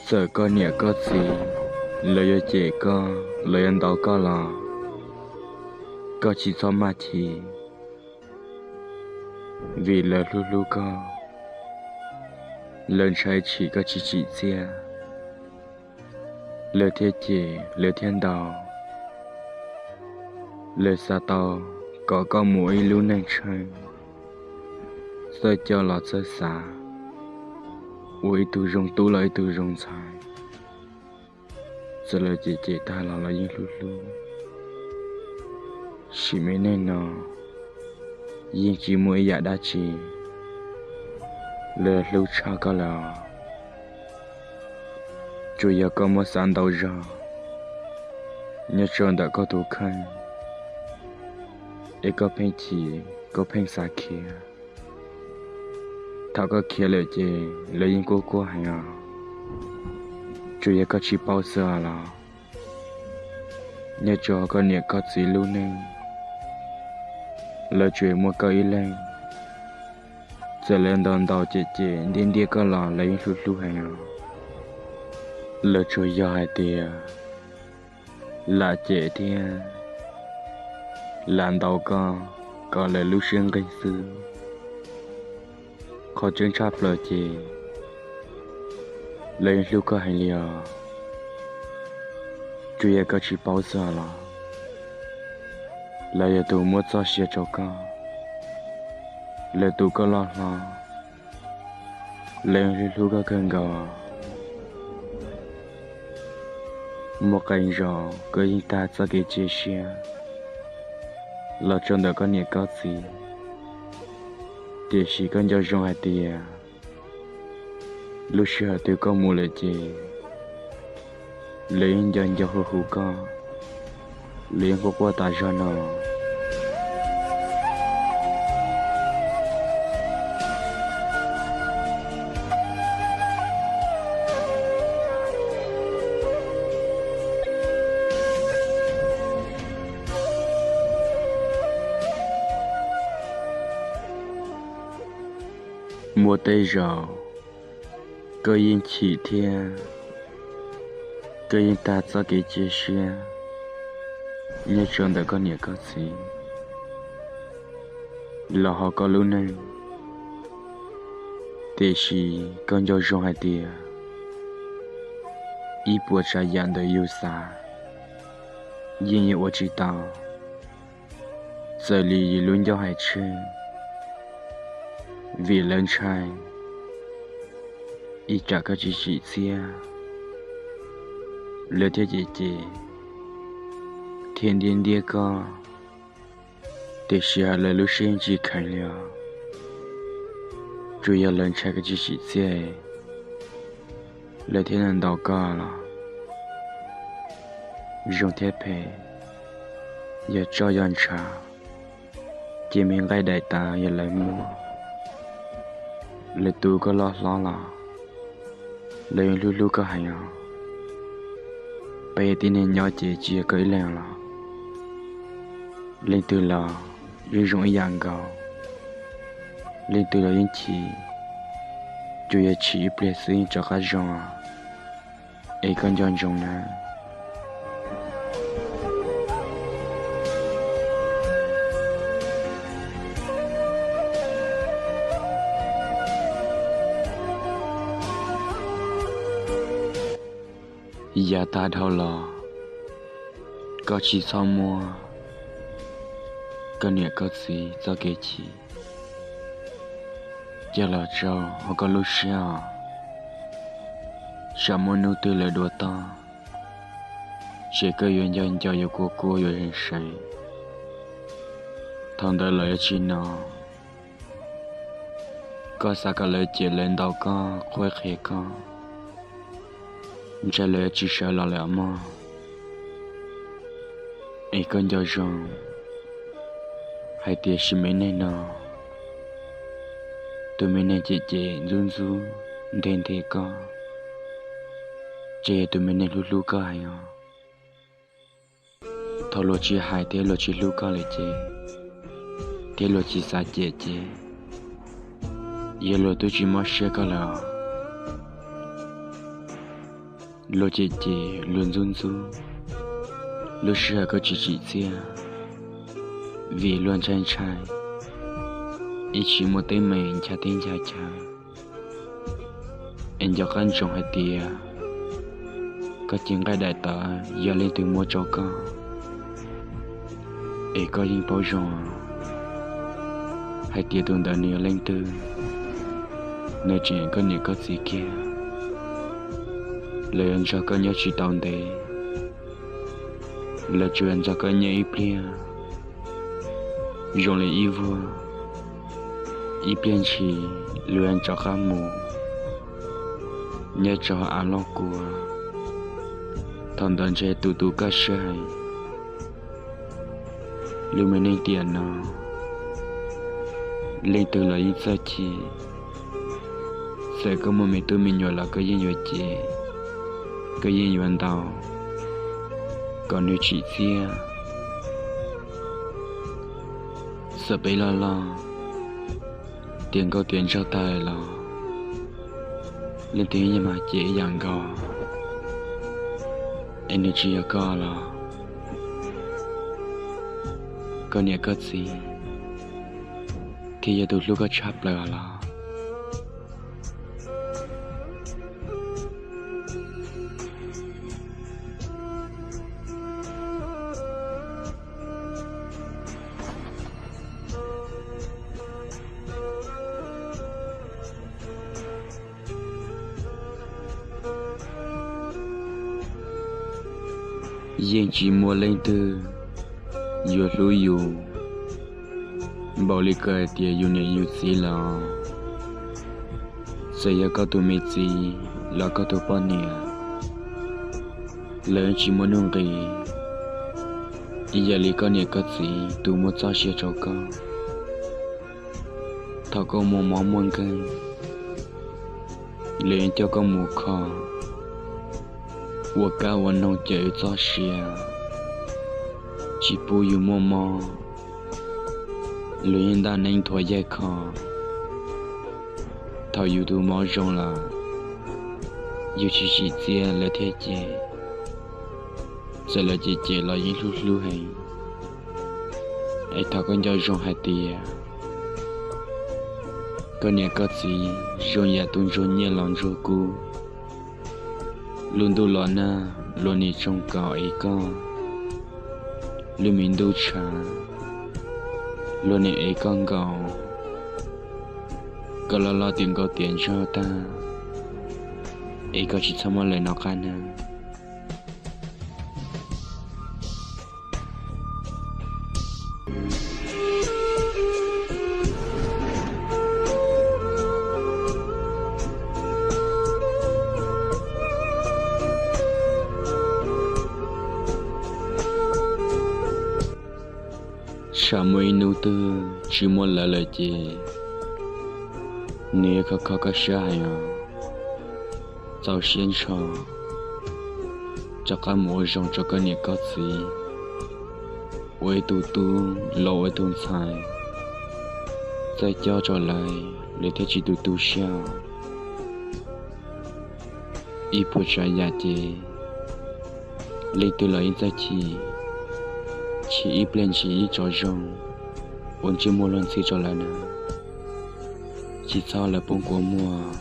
Txawm koj niam koj txiv lawv yuav cem koj, lawv yuav ntaus koj los koj tsis txhob maj chim, vim lawv hlub hlub koj, lawv ntshai tshim koj tsis tsim txiaj, lawv thiaj cem, lawv thiaj ntaus. Lawv xav tau kom koj mus ua ib lub neej tsheej, txawj coj los txawj xav, ua ib tug zoo tub los ib tug zoo ntxhais. Txawm lawv cem cem tag los lawv yeej hlub hlub. Sim me neej no yeej tsis muaj ib yam dab tsi lawv hlub tshaj koj lawm. Tsuas yog koj muab xav ntau zog nyob rau ntawm koj tus kheej, es koj pheej chim, koj pheej xav khiav. Thaum koj khiav lawm ces lawv yeej quaj quaj heev os. Tsuas yog koj tsis paub xwb los, nyob rau koj niam koj txiv lub neej, lawv tsuas muaj koj ib leeg. Txawm lawv ntaus ntaus cem cem ntiab ntiab koj los lawv yeej hlub hlub heev os. Lawv tsuas yog hais tias lam cem thiab lam ntaus koj kom lawv lub siab nqig xwb. Qhov tseeb tshaj plaws ces lawv yeej hlub koj heev li os. Tsuas yog koj tsis paub xwb los, lawv yog tus muab txoj sia rau koj, lawv tu koj loj hlob, lawv yeej hlub hlub koj kawg nkaus. Muaj qee zaus koj yeej tag txoj kev cia siab los rau ntawm koj niam koj txiv, tiam sis koj nco zoo hais tias lub sij hawm twg koj mus lawm ces lawv yeej nco nco hu hu koj, lawv yeej quaj quaj tas zog no. Muaj tej zaum koj yeej chim thiab koj yeej tag txoj kev cia siab nyob rau ntawm koj niam koj txiv los hauv koj lub neej, tiam sis koj nco zoo hais tias ib puas tsav yam ntawm yus xav yeej yuav ua tsis tau. Txawm li yus lub ncauj hais tseg, vim lawv ntshai ib tsam koj tsis tsim txiaj, lawv thiaj cem cem thiab ntiab ntiab koj, tiam sis lawv lub siab yeej tsis kheev li os. Tsuas yog lawv ntshai koj tsis tsim txiaj, lawv thiaj ntaus koj los zoo thiab phem, yog tsoj yog ntshav, ces me nqaij daim tav yog lawv muab, lawv tu koj loj hlob los lawv yeej hlub hlub koj heev os. Peb yog tib neeg nyob ces tsis yog koj ib leeg los, leej twg los yeej zoo ib yam nkaus, leej twg los yeej chim, tsuas yog chim ib pliag xwb yeej rov qab zoo os. Es koj nco ntsoov na. Yav tag dhau los, koj tsis txhob muab koj niam koj txiv txoj kev chim coj los rau hauv koj lub siab os. Tsam muaj hnub twg lawv dua toj, ces koj yuav nco nco yuav kua kua yuav zeeg seev. Thaum ntawd lawv yuav tsis hnov koj xav kom lawv cem lawv ntaus koj qhuab qhia koj, ntshai lawv yuav tsis sawv los lawm os mog. Es koj nco zoo hais tias sim me neej no, tus me neeg cem cem ntxub ntxub nthe nthe koj, ces yog tus me neeg hlub hlub koj heev os. Thaum luag tsis hais thiab luag tsis hlub koj lawm ces, thiab luag tsis xav cem ces, yog luag twb tsis mob siab koj lawm os. Luag cem cem, luag ntxub ntxub, lub sij hawm koj tsis tsim txiaj, vim luag ntshai ntshai, ib tsis muaj teeb meem ncha teb ncha chaw. Es nco qab ntsoov hais tias koj cev nqaij daim tawv yog leej twg muab rau koj, es koj yeej paub zoo hais tias tus ntawd nws yog leej twg. Nws tseem koj niam koj txiv kiag, lawv yuav nrog koj nyob tsis tau ntev, lawv tsuas yog nrog koj nyob ib pliag zoo li ib vuag, ib pliag ntshis lawv yuav rov qab mus nyob rau hauv av loj kua. Thaum ntawd ntshe tus tus koj siab heev. Lub me neej tiam no, leej twg los yeej txawj chim. Txawm koj muaj me tub me nyuam los koj yeej yuav cem, koj yeej yuav ntaus kom nws tsim txiaj. Txawm peb loj loj, tiav nkauj tiav nraug tag los leej twg yeej mag cem ib yam nkaus. Es nws tsis yog koj los koj niam koj txiv thiaj yog tus hlub koj tshaj plaws los? Yeej tsis muaj leej twg yuav hlub yus npaum li koj hais tias yus niam yus txiv los, txawm yog koj tus me txiv los koj tus poj niam, lawv tsis muaj nuj nqis ib yam li koj niam koj txiv tus muaj txoj sia rau koj. Thaum koj muaj mob muaj nkeeg, lawv yeej coj koj mus kho, ua kab ua noog cawm yus txoj sia, tsis pub yus muaj mob. Lawv yeej ntaj neeb nthuav yaig kho. Thaum yus tus mob zoo lawm, yus tsis tsim txiaj lawv thiaj cem. Txawm lawv cem cem los yeej hlub hlub heev. Es thaum koj nco zoo hais tias koj niam koj txiv zoo yam tus ntsuag nyiaj los ntsuag kub, lub ntuj los nag luag nim tsoo kaum ev koj, lub me ntuj tshav luag nim ev koj nkaus, koj loj loj tiav nkauj tiav nraug tag, es koj tsis txhob muab lawv nov qab nawb. Tsam muaj ib hnub twg tsis muaj lawv lawm ces nws yuav kho kho koj siab heev os. Txaus siab ntso, rov qab mus ua zoo rau koj niam koj txiv, ua ib tug tub los ua ib tug ntxhais, txawj coj rau lawv, lawv thiaj tsis tu tu siab. Ib puas tsav yam ces leej twg los yeej txawj chim, chim ib pliag ntshis ib tso zoo, ua ntsej muag luag ntxhi rau lawv na, tsis txhob lawv poob kua muag.